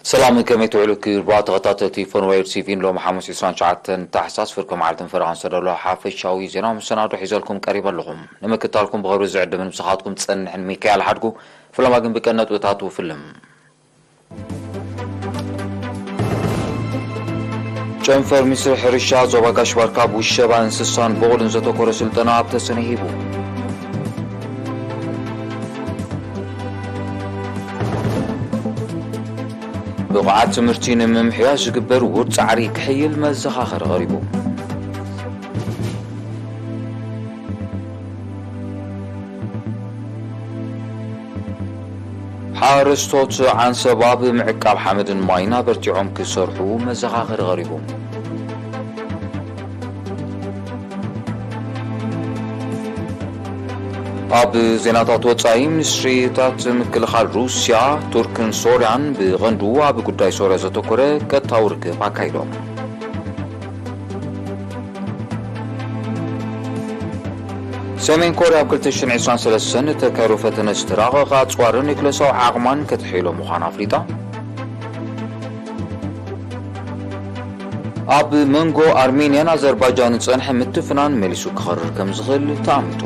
ሰላም፣ ከመይ ትውዕሉ ክቡራት ተኸታተልቲ ፎን ዌብ ቲቪን? ሎሚ ሓሙስ ዕስራን ትሽዓተን ታሕሳስ ፍርቂ መዓልትን ፈረቓን ዝተዳለወ ሓፈሻዊ ዜናዊ መሰናዶ ሒዘልኩም ቀሪበ ኣለኹም። ንምክትታልኩም ብኽብሪ ዝዕድምን ምሳኻትኩም ዝጸንሕን ሚካኤል ሓድጉ። ፈለማ ግን ብቀንዲ ነጥብታቱ ፍልም። ጨንፈር ሚኒስትሪ ሕርሻ ዞባ ጋሽ ባርካ ኣብ ውሸባ እንስሳን በቑልን ዘተኮረ ስልጠና ኣብ ተሰነይ ሂቡ። ብቕዓት ትምህርቲ ንምምሕያሽ ዝግበር ውር ጻዕሪ ክሕይል መዘኻኸሪ ቀሪቡ። ሓረስቶት ዓንሰባ ብምዕቃብ ሓመድን ማይን ኣበርቲዖም ክሰርሑ መዘኻኸሪ ቀሪቡ። ኣብ ዜናታት ወጻኢ፣ ሚኒስትሪታት ምክልኻል ሩስያ፣ ቱርክን ሶርያን ብቐንዱ ኣብ ጉዳይ ሶርያ ዘተኮረ ቀጥታዊ ርክብ ኣካይዶም። ሰሜን ኮርያ ኣብ ክልተ ሽሕን ዕስራን ሰለስተን እተካየዶ ፈተነ ዝተራቐቐ ኣጽዋርን ኒክለሳዊ ዓቕማን ከተሕይሎ ምዃና ኣፍሊጣ። ኣብ መንጎ ኣርሜንያን ኣዘርባይጃንን ዝጸንሐ ምትፍናን መሊሱ ክኸርር ከም ዝኽእል ተኣሚቱ።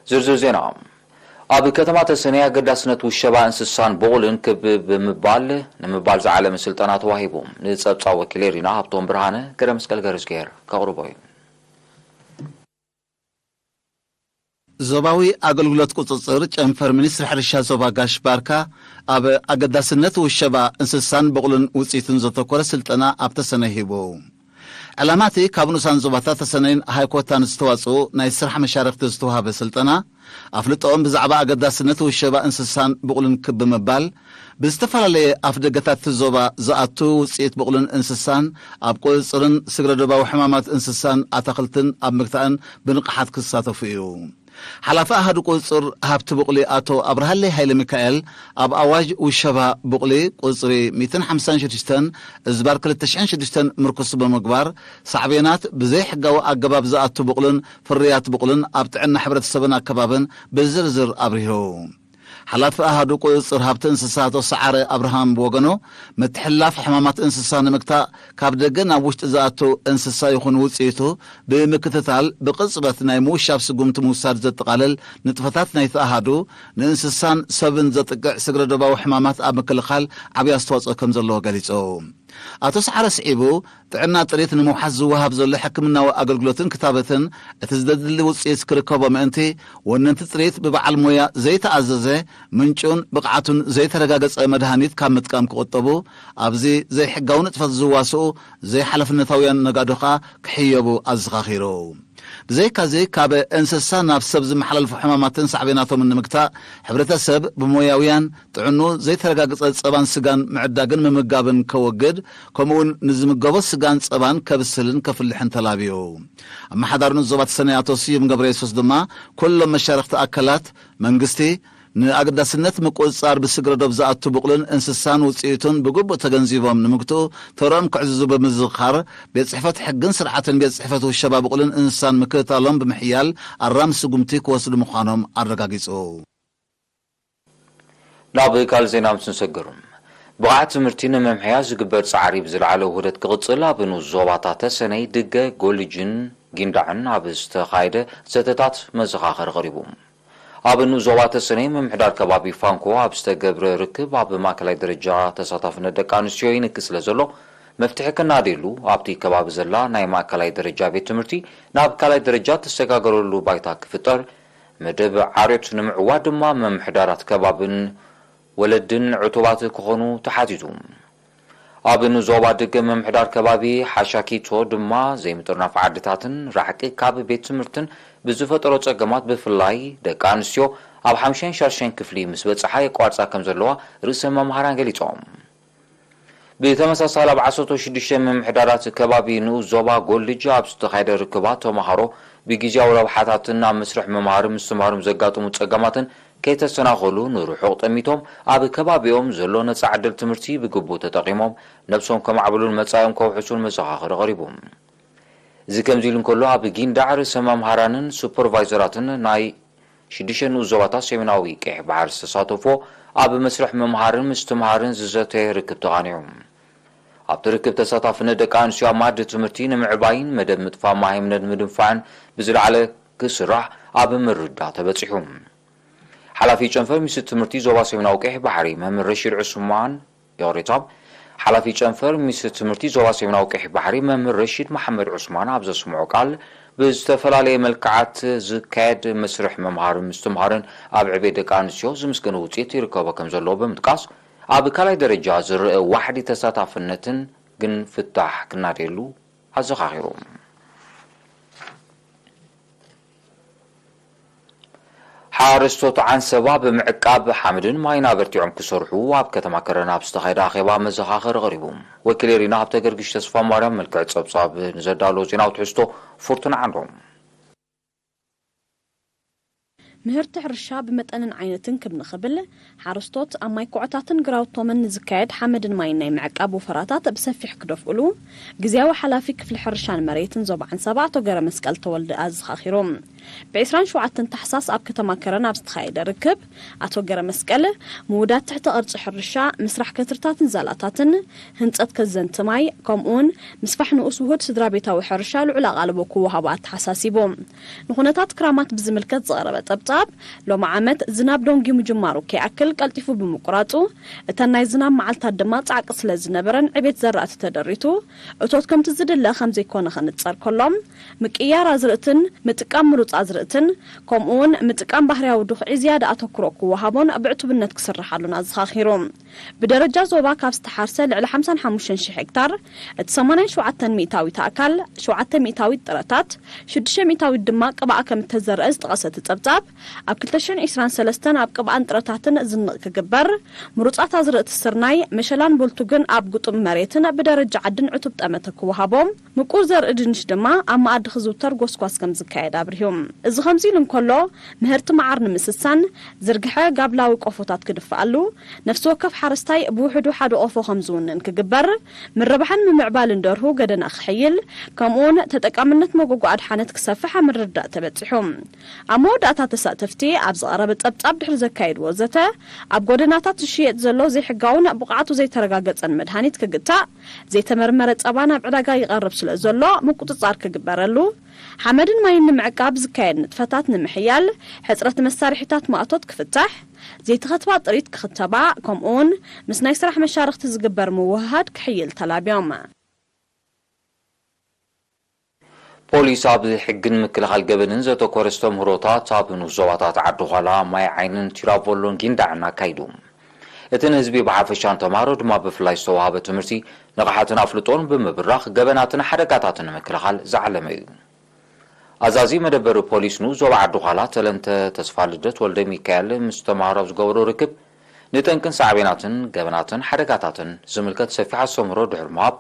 ዝርዝር ዜና። ኣብ ከተማ ተሰነይ ኣገዳስነት ውሸባ እንስሳን በቑልን ክብ ብምባል ንምባል ዝዓለመ ስልጠና ተዋሂቡ። ንጸብጻብ ወኪል ኤሪና ሃብቶም ብርሃነ ገረ መስቀል ገርዝጌር ከቕርቦ እዩ። ዞባዊ ኣገልግሎት ቁጽጽር ጨንፈር ሚኒስትሪ ሕርሻ ዞባ ጋሽ ባርካ ኣብ ኣገዳስነት ውሸባ እንስሳን በቑልን ውጽኢቱን ዘተኮረ ስልጠና ኣብ ተሰነይ ሂቡ። ዕላማ እቲ ካብ ንኡሳን ዞባታት ተሰነይን ሃይኮታን ዝተዋጽኡ ናይ ስራሕ መሻርኽቲ ዝተዋህበ ስልጠና፣ ኣፍልጦኦም ብዛዕባ ኣገዳስነት ውሸባ እንስሳን በቑልን ክብ ብምባል፣ ብዝተፈላለየ ኣፍደገታት እቲ ዞባ ዝኣቱ ውጽኢት በቑልን እንስሳን ኣብ ቁጽጽርን ስግረ ዶባዊ ሕማማት እንስሳን ኣታኽልትን ኣብ ምግታእን ብንቕሓት ክሳተፉ እዩ። ሓላፊ ኣሃዱ ቁጽጽር ሃብቲ ብቑሊ ኣቶ ኣብርሃለይ ሃይለ ሚካኤል ኣብ ኣዋጅ ውሸባ ብቑሊ ቁጽሪ ሚእትን ሓምሳን ሽዱሽተን እዝባር ክልተ ሽሕን ሽዱሽተን ምርኩስ ብምግባር ሳዕቤናት ብዘይሕጋዊ ኣገባብ ዝኣቱ ብቑልን ፍርያት ብቑልን ኣብ ጥዕና ሕብረተሰብን ኣከባብን ብዝርዝር ኣብሪሁ። ሓላፊ ኣሃዱ ቁጽጽር ሃብቲ እንስሳ ኣቶ ሰዓረ ኣብርሃም ብወገኑ፣ ምትሕልላፍ ሕማማት እንስሳ ንምግታእ ካብ ደገ ናብ ውሽጢ ዝኣቱ እንስሳ ይኹን ውጽኢቱ ብምክትታል ብቕጽበት ናይ ምውሻብ ስጉምቲ ምውሳድ ዘጠቓልል ንጥፈታት ናይቲ ኣሃዱ፣ ንእንስሳን ሰብን ዘጥቅዕ ስግረ ዶባዊ ሕማማት ኣብ ምክልኻል ዓብዪ ኣስተዋጽኦ ከም ዘለዎ ገሊጹ። ኣቶ ሰዓረ ስዒቡ፣ ጥዕና ጥሪት ንምውሓስ ዝወሃብ ዘሎ ሕክምናዊ ኣገልግሎትን ክታበትን እቲ ዝደሊ ውጽኢት ክርከቦ ምእንቲ፣ ወነንቲ ጥሪት ብበዓል ሞያ ዘይተኣዘዘ፣ ምንጩን ብቕዓቱን ዘይተረጋገጸ መድሃኒት ካብ ምጥቃም ክቑጠቡ፣ ኣብዚ ዘይሕጋዊ ንጥፈት ዝዋስኡ ዘይሓላፍነታውያን ነጋዶ ከኣ ክሕየቡ ኣዘኻኺሩ። ብዘይካዚ፣ ካብ እንስሳ ናብ ሰብ ዝመሓላለፉ ሕማማትን ሳዕቤናቶምን ንምግታእ፣ ሕብረተሰብ ብሞያውያን ጥዕንኡ ዘይተረጋገጸ ጸባን ስጋን ምዕዳግን ምምጋብን ከወግድ፣ ከምኡውን ንዝምገቦ ስጋን ጸባን ከብስልን ከፍልሕን ተላብዩ። ኣመሓዳሪ ንኡስ ዞባ ተሰነይ ኣቶ ስዩም ገብረ የሱስ ድማ፣ ኩሎም መሻርኽቲ ኣካላት መንግስቲ ንኣገዳስነት ምቁጽጻር ብስግረ ዶብ ዝኣቱ ብቑልን እንስሳን ውጽኢቱን ብግቡእ ተገንዚቦም ንምግትኡ ተርኦም ክዕዝዙ ብምዝኻር፣ ቤት ጽሕፈት ሕግን ስርዓትን ቤት ጽሕፈት ውሸባ ብቑልን እንስሳን ምክትታሎም ብምሕያል ኣራሚ ስጉምቲ ክወስዱ ምዃኖም ኣረጋጊጹ። ናብ ካልእ ዜና ምስ ንሰግር፣ ብቕዓት ትምህርቲ ንምምሕያሽ ዝግበር ጻዕሪ ብዝለዓለ ውህደት ክቕጽል ኣብ ንኡስ ዞባታት ተሰነይ፣ ድገ፣ ጎልጅን ጊንዳዕን ኣብ ዝተኻየደ ዘተታት መዘኻኸሪ ቀሪቡ። ኣብ ንኡስ ዞባ ተሰነይ ምምሕዳር ከባቢ ፋንኮ ኣብ ዝተገብረ ርክብ፣ ኣብ ማእከላይ ደረጃ ተሳታፍነት ደቂ ኣንስትዮ ይንኪ ስለ ዘሎ፣ መፍትሒ ክናደየሉ፣ ኣብቲ ከባቢ ዘላ ናይ ማእከላይ ደረጃ ቤት ትምህርቲ ናብ ካልኣይ ደረጃ ትሰጋገረሉ ባይታ ክፍጠር፣ መደብ ዓርዮት ንምዕዋት ድማ ምምሕዳራት ከባብን ወለድን ዕቱባት ክኾኑ ተሓቲቱ። ኣብ ንዞባ ድገ ምምሕዳር ከባቢ ሓሻኪቶ ድማ ዘይምጥርናፍ ዓድታትን ራሕቂ ካብ ቤት ትምህርትን ብዝፈጠሮ ጸገማት፣ ብፍላይ ደቂ ኣንስትዮ ኣብ ሓምሻይን ሻድሻይን ክፍሊ ምስ በጽሓ የቋርጻ ከም ዘለዋ ርእሰ መምሃራን ገሊጾም። ብተመሳሳሊ ኣብ ዓሰርተ ሽዱሽተ ምምሕዳራት ከባቢ ንኡስ ዞባ ጎልጅ ኣብ ዝተኻየደ ርክባት፣ ተመሃሮ ብግዜያዊ ረብሓታትን ኣብ መስርሕ ምምሃርን ምስትምሃርን ዘጋጥሙ ጸገማትን ከይተሰናኸሉ ንርሑቕ ጠሚቶም ኣብ ከባቢኦም ዘሎ ነጻ ዕድል ትምህርቲ ብግቡእ ተጠቒሞም ነብሶም ከማዕብሉን መጻኢኦም ከውሕሱን መዘኻኸሪ ቀሪቡ። እዚ ከምዚ ኢሉ እንከሎ፣ ኣብ ጊንዳዕ ርእሰ መምሃራንን ሱፐርቫይዘራትን ናይ ሽዱሽተ ንኡስ ዞባታት ሰሜናዊ ቀይሕ ባሕሪ ዝተሳተፎ ኣብ መስርሕ ምምሃርን ምስትምሃርን ዝዘተ ርክብ ተቓኒዑ። ኣብቲ ርክብ ተሳታፍነት ደቂ ኣንስትዮ ኣብ ማእዲ ትምህርቲ ንምዕባይን መደብ ምጥፋእ ማህይምነት ንምድንፋዕን ብዝለዓለ ክስራሕ ኣብ ምርዳእ ተበጺሑ። ሓላፊ ጨንፈር ሚኒስትሪ ትምህርቲ ዞባ ሰሜናዊ ቀይሕ ባሕሪ መምህር ረሺድ ዑስማን፣ ይቕሬታ፣ ሓላፊ ጨንፈር ሚኒስትሪ ትምህርቲ ዞባ ሰሜናዊ ቀይሕ ባሕሪ መምህር ረሺድ መሓመድ ዑስማን ኣብ ዘስምዖ ቃል፣ ብዝተፈላለየ መልክዓት ዝካየድ መስርሕ ምምሃርን ምስትምሃርን ኣብ ዕቤት ደቂ ኣንስትዮ ዝምስገን ውፅኢት ይርከቦ ከም ዘለዎ ብምጥቃስ፣ ኣብ ካልኣይ ደረጃ ዝረአ ዋሕዲ ተሳታፍነትን ግን ፍታሕ ክናደየሉ ኣዘኻኺሩ። ሓረስቶት ዓንሰባ ብምዕቃብ ሓመድን ማይን ኣበርቲዖም ክሰርሑ ኣብ ከተማ ከረን ኣብ ዝተኻየደ ኣኼባ መዘኻኸሪ ቀሪቡ። ወኪል ኤሪና ሃብተ ገርግሽ ተስፋ ማርያም መልክዕ ጸብጻብ ንዘዳለዎ ዜናዊ ትሕዝቶ ፍርቱና ዓንዶም። ምህርቲ ሕርሻ ብመጠንን ዓይነትን ክብ ንኽብል ሓረስቶት ኣብ ማይ ኮዖታትን ግራውቶምን ንዝካየድ ሓመድን ማይን ናይ ምዕቃብ ወፈራታት ብሰፊሕ ክደፍኡሉ ግዝያዊ ሓላፊ ክፍሊ ሕርሻን መሬትን ዞባ ዓንሰባ ኣቶ ገረመስቀል ተወልደ ኣዘኻኺሩ። ብ ዕስራን ሸውዓተን ታሕሳስ ኣብ ከተማ ከረን ኣብ ዝተኻየደ ርክብ ኣቶ ገረመስቀል ምውዳድ ትሕተ ቅርጺ ሕርሻ፣ ምስራሕ ከትርታትን ዛላታትን፣ ህንጸት ከዘንቲ ማይ ከምኡውን ምስፋሕ ንኡስ ውሁድ ስድራ ቤታዊ ሕርሻ ልዑል ኣቓልቦ ክወሃቦ ኣተሓሳሲቡ። ንኹነታት ክራማት ብዝምልከት ዝቐረበ ጸብጻብ ሎሚ ዓመት ዝናብ ደንጉዩ ምጅማሩ ከይኣክል ቀልጢፉ ብምቁራጹ እተን ናይ ዝናብ መዓልታት ድማ ጻዕቂ ስለ ዝነበረን ዕቤት ዘራእቲ ተደሪቱ እቶት ከምቲ ዝድለ ከም ዘይኮነ ክንጸር ከሎ ምቅያር ኣዝርእትን ምጥቃም ምሩጽ ኣዝርእትን ከምኡ እውን ምጥቃም ባህርያዊ ዱኽዒ ዝያዳ ኣተኩሮ ክወሃቦን ብዕቱብነት ክስርሓሉን ኣዘኻኺሩ። ብደረጃ ዞባ ካብ ዝተሓርሰ ልዕሊ ሓምሳን ሓሙሽተን ሽሕ ሄክታር እቲ ሰማንያን ሸውዓተን ሚእታዊት ኣካል ሸውዓተ ሚእታዊት ጥረታት ሽዱሽተ ሚእታዊት ድማ ቅብኣ ከም እተዘርአ ዝጠቐሰ እቲ ጸብጻብ ኣብ ክልተ ሽሕን ዕስራን ሰለስተን ኣብ ቅብኣን ጥረታትን ዝንቕ ክግበር ምሩጻት ኣዝርእቲ ስርናይ መሸላን ቦልቱግን ኣብ ግጡም መሬትን ብደረጃ ዓድን ዕቱብ ጠመተ ክወሃቦም ምቁር ዘርኢ ድንሽ ድማ ኣብ መኣዲ ክዝውተር ጎስጓስ ከም ዝካየድ ኣብሪሁ። እዚ ከምዚ ኢሉ እንከሎ ምህርቲ መዓር ንምስሳን ዝርግሐ ጋብላዊ ቆፎታት ክድፍኣሉ ነፍሲ ወከፍ ሓረስታይ ብውሕዱ ሓደ ቆፎ ከም ዝውንን ክግበር ምርባሕን ምምዕባልን ደርሁ ገደና ክሕይል ከምኡውን ተጠቃምነት መጎጎ ኣድሓነት ክሰፍሕ ኣብ ምርድዳእ ተበጺሑ። ኣብ መወዳእታ ተሳተፍቲ ኣብ ዝቐረበ ጸብጻብ ድሕሪ ዘካየድዎ ዘተ ኣብ ጎደናታት ዝሽየጥ ዘሎ ዘይሕጋውን ብቕዓቱ ዘይተረጋገጸን መድሃኒት ክግታእ ዘይተመርመረ ጸባ ናብ ዕዳጋ ይቐርብ ስለ ዘሎ ምቁጽጻር ክግበረሉ፣ ሓመድን ማይን ንምዕቃብ ዝካየድ ንጥፈታት ንምሕያል፣ ሕጽረት መሳርሒታት ማእቶት ክፍታሕ፣ ዘይተኸትባ ጥሪት ክኽተባ፣ ከምኡውን ምስ ናይ ስራሕ መሻርኽቲ ዝግበር ምውህሃድ ክሕይል ተላብዮም። ፖሊስ ኣብ ሕግን ምክልኻል ገበንን ዘተኮረ ኣስተምህሮታት ኣብ ንኡስ ዞባታት ዓዲ ዃላ፣ ማይ ዓይንን ቲራቮሎን ጊንዳዕን ኣካይዱ። እቲ ንህዝቢ ብሓፈሻን ተምሃሮ ድማ ብፍላይ ዝተዋህበ ትምህርቲ ንቕሓትን ኣፍልጦን ብምብራኽ ገበናትን ሓደጋታትን ንምክልኻል ዝዓለመ እዩ። ኣዛዚ መደበር ፖሊስ ንኡስ ዞባ ዓዲ ዃላ ተለንተ ተስፋ ልደት ወልደ ሚካኤል ምስ ተምሃሮ ኣብ ዝገበሮ ርክብ ንጠንቅን ሳዕቤናትን ገበናትን ሓደጋታትን ዝምልከት ሰፊሕ ኣስተምህሮ ድሕሪ ምሃብ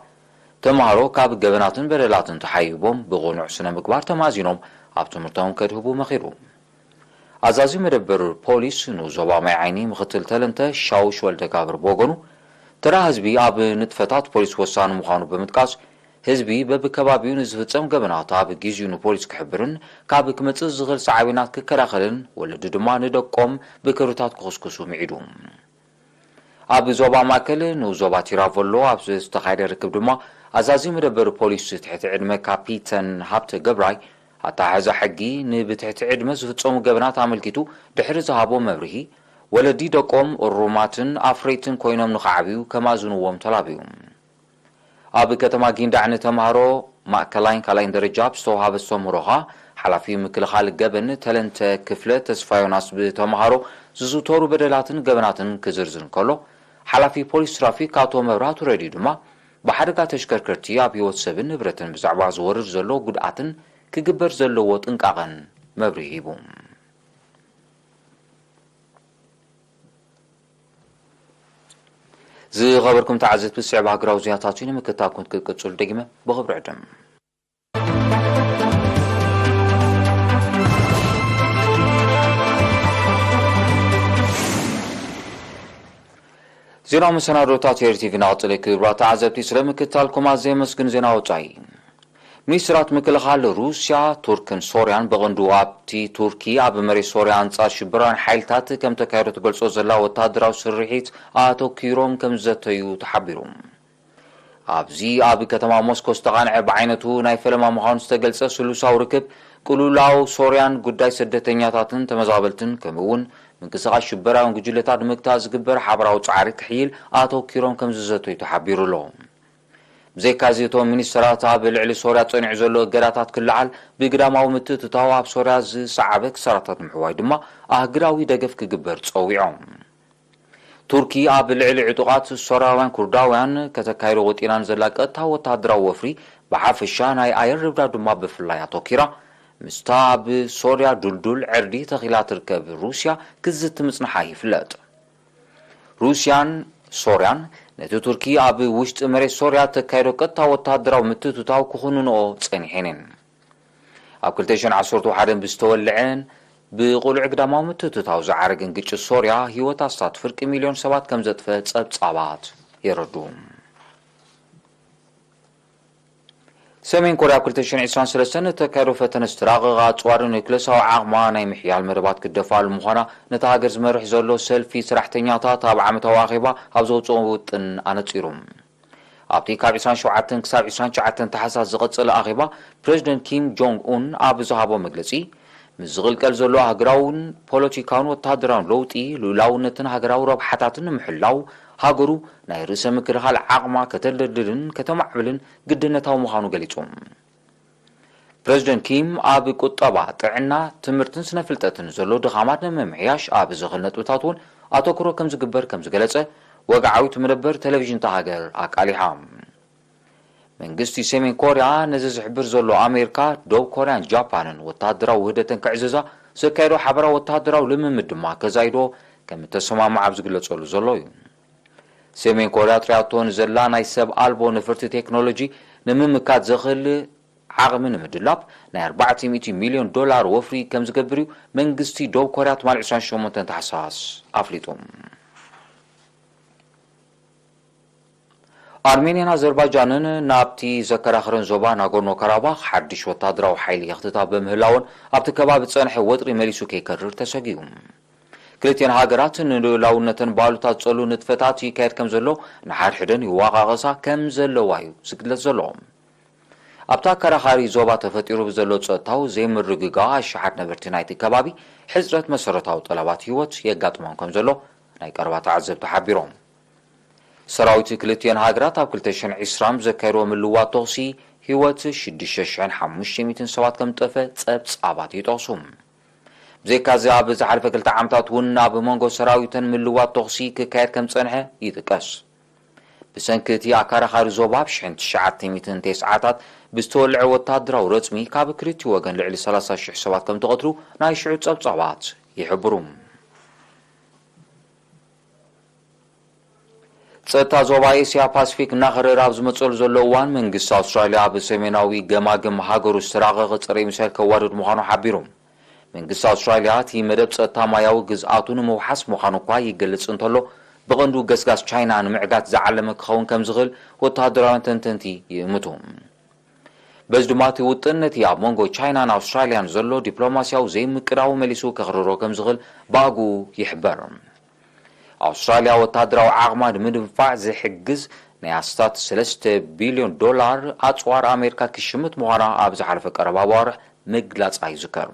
ተምሃሮ ካብ ገበናትን በደላትን ተሓይቦም ብቕኑዕ ስነ ምግባር ተማዚኖም ኣብ ትምህርቶም ከድህቡ መኺሩ። ኣዛዚ መደበር ፖሊስ ንኡስ ዞባ ማይ ዓይኒ ምኽትል ተለንተ ሻውሽ ወልደ ጋብር ብወገኑ ተራ ህዝቢ ኣብ ንጥፈታት ፖሊስ ወሳኒ ምዃኑ ብምጥቃስ ህዝቢ በብከባቢኡ ንዝፍጸም ገበናት ኣብ ግዚኡ ንፖሊስ ክሕብርን ካብ ክመጽእ ዝኽእል ሳዕቤናት ክከላኸልን ወለዲ ድማ ንደቆም ብክብርታት ክኹስኩሱ ምዒዱ። ኣብ ዞባ ማእከል ንኡስ ዞባ ቲራቮሎ ኣብ ዝተኻየደ ርክብ ድማ ኣዛዚ መደበር ፖሊስ ትሕቲ ዕድመ ካፒተን ሃብተ ገብራይ ኣተሓሕዛ ሕጊ ንብትሕቲ ዕድመ ዝፍጸሙ ገበናት ኣመልኪቱ ድሕሪ ዝሃቦ መብርሂ ወለዲ ደቆም እሩማትን ኣፍረይትን ኮይኖም ንኽዓብዩ ከማዝንዎም ተላብዩ። ኣብ ከተማ ጊንዳዕ ንተምሃሮ ማእከላይን ካልኣይን ደረጃ ኣብ ዝተውሃበ ኣስተምህሮ ኸኣ ሓላፊ ምክልኻል ገበን ተለንተ ክፍለ ተስፋ ዮናስ ብተምሃሮ ዝዝውተሩ በደላትን ገበናትን ክዝርዝር እንከሎ ሓላፊ ፖሊስ ትራፊክ ኣቶ መብራህቱ ረድዩ ድማ ብሓደጋ ተሽከርከርቲ ኣብ ህይወት ሰብን ንብረትን ብዛዕባ ዝወርድ ዘሎ ጉድኣትን ክግበር ዘለዎ ጥንቃቐን መብርሂ ሂቡ። ዝኸበርኩም ተዓዘብቲ ዝስዕብ ሃገራዊ ዜናታት እዩ ንምክትታልኩም ክትቅጽሉ ደጊመ ብኽብሪ ዕድም። ዜናዊ መሰናዶታት ኤሪ ቲቪ እናቐጸለ ክብራት ተዓዘብቲ ስለ ምክትታልኩም ኣዝየ የመስግን። ዜና ወጻኢ። ሚኒስትራት ምክልኻል ሩስያ፣ ቱርክን ሶርያን፣ ብቐንዱ ኣብቲ ቱርኪ ኣብ መሬት ሶርያ ኣንጻር ሽበራውያን ሓይልታት ከም ተካይዶ ትገልጾ ዘላ ወታደራዊ ስርሒት ኣተኲሮም ከም ዝዘተዩ ተሓቢሩ። ኣብዚ ኣብ ከተማ ሞስኮ ዝተቓንዐ ብዓይነቱ ናይ ፈለማ ምዃኑ ዝተገልጸ ስሉሳዊ ርክብ ቅልውላው ሶርያን ጉዳይ ስደተኛታትን ተመዛበልትን ከምኡ እውን ምንቅስቓስ ሽበራውያን ጉጅለታት ንምግታእ ዝግበር ሓበራዊ ጻዕሪ ክሕይል ኣተኲሮም ከም ዝዘተዩ ተሓቢሩ ኣሎ። ብዘይካዚ እቶም ሚኒስተራት ኣብ ልዕሊ ሶርያ ጸኒዑ ዘሎ እገዳታት ክለዓል፣ ብግዳማዊ ምትእትታው ኣብ ሶርያ ዝሰዓበ ክሳራታት ንምሕዋይ ድማ ኣህጉራዊ ደገፍ ክግበር ጸዊዖም። ቱርኪ ኣብ ልዕሊ ዕጡቓት ሶርያውያን ኩርዳውያን ከተካይዶ ወጢናን ዘላ ቀጥታ ወተሃደራዊ ወፍሪ ብሓፈሻ ናይ ኣየር ደብዳብ ድማ ብፍላይ ኣተኪራ ምስታ ኣብ ሶርያ ዱልዱል ዕርዲ ተኺላ ትርከብ ሩስያ ክዝቲ ምጽንሓ ይፍለጥ። ሩስያን ሶርያን ነቲ ቱርኪ ኣብ ውሽጢ መሬት ሶርያ ተካይዶ ቀጥታ ወተሃደራዊ ምትእትታው ክኹንንኦ ጸኒሐን እየን። ኣብ ክልተ ሽሕን ዓሰርተ ሓደን ብዝተወልዐን ብቁሉዕ ግዳማዊ ምትእትታው ዝዓረገን ግጭት ሶርያ ህይወት ኣስታት ፍርቂ ሚልዮን ሰባት ከም ዘጥፈ ጸብጻባት የረዱ። ሰሜን ኮርያ ኣብ ክልተ ሽሕን ዕስራን ሰለስተን እተካየዶ ፈተነ ዝተራቐቐ ኣጽዋር ኒውክለሳዊ ዓቕማ ናይ ምሕያል መደባት ክደፋሉ ምዃና ነታ ሃገር ዝመርሕ ዘሎ ሰልፊ ሰራሕተኛታት ኣብ ዓመታዊ ኣኼባ ኣብ ዘውጽኦ ውጥን ኣነጺሩ። ኣብቲ ካብ ዕስራን ሸውዓተን ክሳብ ዕስራን ትሽዓተን ታሕሳስ ዝቐጸለ ኣኼባ፣ ፕረዚደንት ኪም ጆንግ ኡን ኣብ ዝሃቦ መግለጺ፣ ምስ ዝቕልቀል ዘሎ ኣህጉራውን ፖለቲካውን ወተሃደራውን ለውጢ፣ ልኡላውነትን ሃገራዊ ረብሓታትን ንምሕላው፣ ሃገሩ ናይ ርእሰ ምክልኻል ዓቕማ ከተደልድልን ከተማዕብልን ግድነታዊ ምዃኑ ገሊጹ። ፕረዚደንት ኪም ኣብ ቁጠባ፣ ጥዕና፣ ትምህርትን ስነ ፍልጠትን ዘሎ ድኻማት ንምምሕያሽ ኣብ ዝኽእል ነጥብታት እውን ኣተኩሮ ከም ዝግበር ከም ዝገለጸ ወግዓዊት መደበር ቴሌቪዥን እታ ሃገር ኣቃሊሓ። መንግስቲ ሰሜን ኮርያ ነዚ ዝሕብር ዘሎ ኣሜሪካ፣ ደቡብ ኮርያን ጃፓንን ወተሃደራዊ ውህደተን ክዕዘዛ ዘካየዶ ሓበራዊ ወተሃደራዊ ልምምድ ድማ ከዛይዶ ከም እተሰማምዓ ኣብ ዝግለጸሉ ዘሎ እዩ። ሰሜን ኮርያ ኣጥርያቶ ንዘላ ናይ ሰብ ኣልቦ ነፈርቲ ቴክኖሎጂ ንምምካት ዘኽእል ዓቕሚ ንምድላብ ናይ ኣርባዕተ ሚእቲ ሚልዮን ዶላር ወፍሪ ከም ዝገብር እዩ መንግስቲ ደቡብ ኮርያ ትማሊ ዕስራን ሸሞንተን ታሕሳስ ኣፍሊጡ። ኣርሜንያን ኣዘርባይጃንን ናብቲ ዘከራኽረን ዞባ ናጎርኖ ካራባኽ ሓድሽ ወታደራዊ ሓይሊ የኽትታ ብምህላወን ኣብቲ ከባቢ ዝጸንሐ ወጥሪ መሊሱ ከይከርር ተሰጊኡ። ክልቲኤን ሃገራት ንልኡላውነተን ባሉታት ዝጸሉ ንጥፈታት ይካየድ ከም ዘሎ ንሓድሕደን ይወቓቐሳ ከም ዘለዋ እዩ ዝግለጽ ዘሎ። ኣብታ ኣከራኻሪ ዞባ ተፈጢሩ ብዘሎ ጸጥታዊ ዘይምርግጋእ ኣሽሓት ነበርቲ ናይቲ ከባቢ ሕጽረት መሰረታዊ ጠለባት ህይወት የጋጥሞም ከም ዘሎ ናይ ቀረባ ተዓዘብቲ ሓቢሮም። ሰራዊት ክልቲኤን ሃገራት ኣብ ክልተ ሽሕን ዕስራን ዘካየድዎ ምልዋጥ ተኹሲ ህይወት ሽዱሽተ ሽሕን ሓሙሽተ ሚእትን ሰባት ከም ዝጠፈ ጸብጻባት ይጠቕሱ። ብዘይካዚ ኣብ ዝሓለፈ ክልተ ዓመታት እውን ኣብ መንጎ ሰራዊተን ምልዋጥ ተኹሲ ክካየድ ከም ዝጸንሐ ይጥቀስ። ብሰንኪ እቲ ኣከራኻሪ ዞባ ኣብ ሽሕን ትሽዓተ ሚእትን ተስዓታት ብዝተወልዐ ወታደራዊ ረጽሚ ካብ ክልቲኡ ወገን ልዕሊ ሰላሳ ሽሕ ሰባት ከም ተቐትሉ ናይ ሽዑ ጸብጻባት ይሕብሩ። ጸጥታ ዞባ ኤስያ ፓሲፊክ እናኸረረ ኣብ ዝመጸሉ ዘሎ እዋን መንግስቲ ኣውስትራልያ ኣብ ሰሜናዊ ገማግም ሃገሩ ዝተራቐቐ ጸረ ሚሳይል ከዋርድ ምዃኑ ሓቢሩ። መንግስቲ ኣውስትራልያ እቲ መደብ ጸጥታ ማያዊ ግዝኣቱ ንምውሓስ ምዃኑ እኳ ይገልጽ እንተሎ፣ ብቐንዱ ገስጋስ ቻይና ንምዕጋት ዝዓለመ ክኸውን ከም ዝኽእል ወተሃደራውያን ተንተንቲ ይእምቱ። በዚ ድማ እቲ ውጥን ነቲ ኣብ መንጎ ቻይናን ኣውስትራልያን ዘሎ ዲፕሎማስያዊ ዘይምቅዳው መሊሱ ከኽርሮ ከም ዝኽእል ብኣግኡ ይሕበር። ኣውስትራልያ ወተሃደራዊ ዓቕማ ንምድንፋዕ ዝሕግዝ ናይ ኣስታት ሰለስተ ቢልዮን ዶላር ኣጽዋር ኣሜሪካ ክሽምት ምዃና ኣብ ዝሓለፈ ቀረባ ኣዋርሕ ምግላጻ ይዝከር።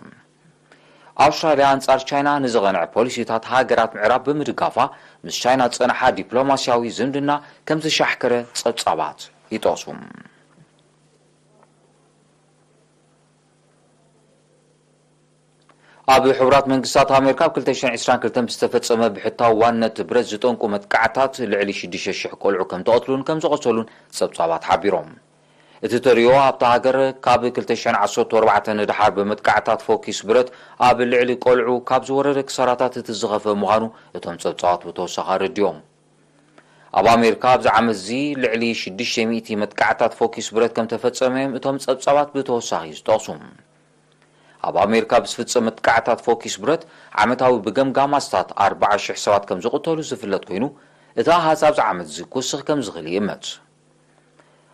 ኣውስትራልያ ኣንጻር ቻይና ንዝቐንዐ ፖሊሲታት ሃገራት ምዕራብ ብምድጋፋ፣ ምስ ቻይና ዝጸንሓ ዲፕሎማስያዊ ዝምድና ከም ዝሻሕከረ ጸብጻባት ይጠቕሱ። ኣብ ሕቡራት መንግስታት ኣሜሪካ ኣብ ክልተ ሽሕን ዕስራን ክልተን ብዝተፈጸመ ብሕታውነት ብረት ዝጠንቁ መጥቃዕታት ልዕሊ ሽዱሽተ ሽሕ ቆልዑ ከም ተቐትሉን ከም ዝቖሰሉን ጸብጻባት ሓቢሮም። እቲ ተርእዮ ኣብታ ሃገር ካብ ክልተ ሽሕን ዓሰርተ ኣርባዕተን ንደሓር ብመጥቃዕታት ፎኪስ ብረት ኣብ ልዕሊ ቆልዑ ካብ ዝወረደ ክሳራታት እቲ ዝኸፍአ ምዃኑ እቶም ጸብጻባት ብተወሳኺ ኣረዲኦም። ኣብ ኣሜሪካ ኣብዚ ዓመት እዚ ልዕሊ ሽዱሽተ ሚእቲ መጥቃዕታት ፎኪስ ብረት ከም ተፈጸመ እዮም እቶም ጸብጻባት ብተወሳኺ ዝጠቕሱ። ኣብ ኣሜሪካ ብዝፍጸም መጥቃዕታት ፎኪስ ብረት ዓመታዊ ብገምጋም ኣስታት ኣርባዓ ሽሕ ሰባት ከም ዝቕተሉ ዝፍለጥ ኮይኑ፣ እቲ ኣሃዝ ኣብዚ ዓመት እዚ ክውስኽ ከም ዝኽእል ይእመት።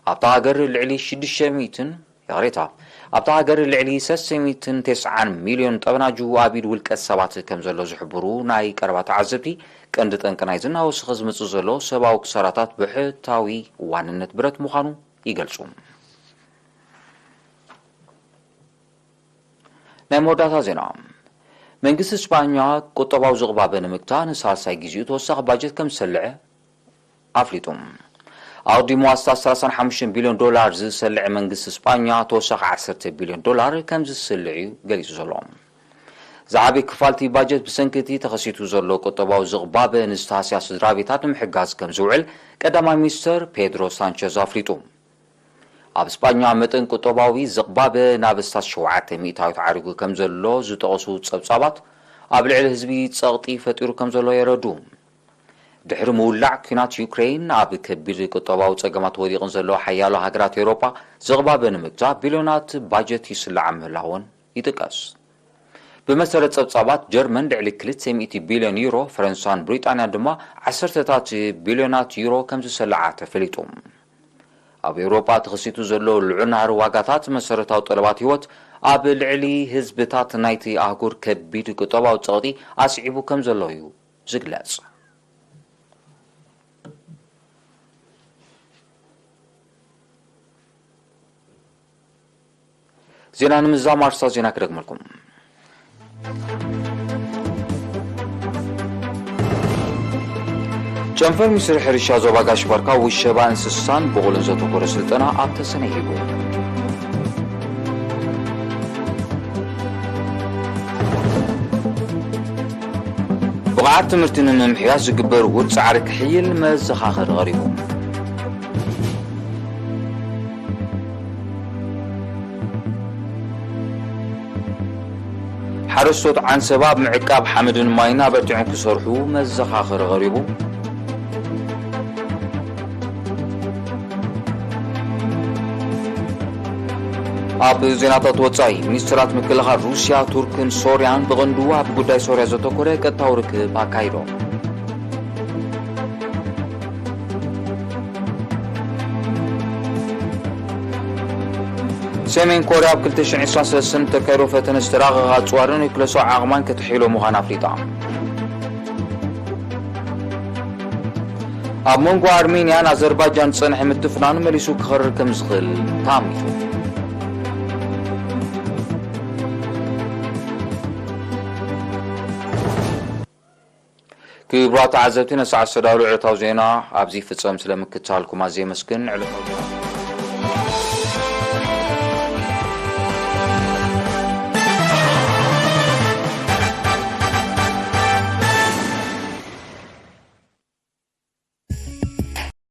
ኣብታ ሃገር ልዕሊ ሽዱሽተ ሚእትን ይቕሬታ፣ ኣብታ ሃገር ልዕሊ ሰለስተ ሚእትን ተስዓን ሚልዮን ጠበናጁ ኣብ ኢድ ውልቀ ሰባት ከም ዘሎ ዝሕብሩ ናይ ቀረባ ተዓዘብቲ፣ ቀንዲ ጠንቂ ናይዚ እናወሰኸ ዝመጽእ ዘሎ ሰብኣዊ ክሳራታት ብሕታዊ ዋንነት ብረት ምዃኑ ይገልጹ። ናይ መወዳእታ ዜና። መንግስቲ ስጳኛ ቁጠባዊ ዝቕባበ ንምግታእ ንሳልሳይ ግዜኡ ተወሳኺ ባጀት ከም ዝሰልዐ ኣፍሊጡ። ኣቕዲሙ ኣስታት ሰላሳን ሓሙሽተን ቢልዮን ዶላር ዝሰልዐ መንግስቲ ስጳኛ ተወሳኺ ዓሰርተ ቢልዮን ዶላር ከም ዝስልዕ እዩ ገሊጹ ዘሎ። ዝዓበየ ክፋል እቲ ባጀት ብሰንኪ እቲ ተኸሲቱ ዘሎ ቁጠባዊ ዝቕባበ ንዝተሃስያ ስድራ ቤታት ንምሕጋዝ ከም ዝውዕል ቀዳማይ ሚኒስተር ፔድሮ ሳንቸዝ ኣፍሊጡ። ኣብ ስጳኛ መጠን ቁጠባዊ ዝቕባበ ናብ ኣስታት ሸውዓተ ሚእታዊት ዓሪጉ ከም ዘሎ ዝጠቐሱ ጸብጻባት፣ ኣብ ልዕሊ ህዝቢ ጸቕጢ ፈጢሩ ከም ዘሎ የረዱ። ድሕሪ ምውላዕ ኲናት ዩክሬን፣ ኣብ ከቢድ ቁጠባዊ ጸገማት ወዲቕን ዘለዋ ሓያሎ ሃገራት ኤውሮጳ ዝቕባበ ንምግታእ ቢልዮናት ባጀት ይስላዓ ምህላወን ይጥቀስ። ብመሰረት ጸብጻባት፣ ጀርመን ልዕሊ ክልተ ሚእቲ ቢልዮን ዩሮ፣ ፈረንሳን ብሪጣንያን ድማ ዓሰርተታት ቢልዮናት ዩሮ ከም ዝሰለዓ ተፈሊጡ። ኣብ ኤውሮጳ ተኸሲቱ ዘሎ ልዑል ናህሪ ዋጋታት መሰረታዊ ጠለባት ህይወት ኣብ ልዕሊ ህዝብታት ናይቲ ኣህጉር ከቢድ ቁጠባዊ ጸቕጢ ኣስዒቡ ከም ዘሎ እዩ ዝግለጽ። ዜና ንምዝዛም ኣርእስታት ዜና ክደግመልኩም። ጨንፈር ሚኒስትሪ ሕርሻ ዞባ ጋሽ ባርካ ውሸባ እንስሳን ብቑልን ዘተኮረ ስልጠና ኣብ ተሰነይ ሂቡ። ብቕዓት ትምህርቲ ንምምሕያሽ ዝግበር ውድ ጻዕሪ ክሕይል መዘኻኸሪ ቀሪቡ። ሓረስቶት ዓንሰባ ኣብ ምዕቃብ ሓመድን ማይን ኣበርቲዖም ክሰርሑ መዘኻኸሪ ቀሪቡ። ኣብ ዜናታት ወጻኢ፣ ሚኒስትራት ምክልኻል ሩስያ፣ ቱርክን ሶርያን ብቐንዱ ኣብ ጉዳይ ሶርያ ዘተኮረ ቀጥታዊ ርክብ ኣካይዶም። ሰሜን ኮርያ ኣብ ክልተ ሽሕን ዕስራን ሰለስተን እተካየዶ ፈተነ ዝተራቐቐ ኣጽዋርን ኒውክለሳዊ ዓቕማን ከተሐይሎ ምዃና ኣፍሊጣ። ኣብ መንጎ ኣርሜንያን ኣዘርባይጃን ዝጸንሐ ምትፍናን መሊሱ ክኸርር ከም ዝኽእል ተኣሚቱ። ክቡራት ተዓዘብቲ፣ ነሰዓት ዝተዳለዉ ዕለታዊ ዜና ኣብዚ ይፍጸም። ስለ ምክትታልኩም ኣዝየ የመስግን። ዕለታዊ ዜና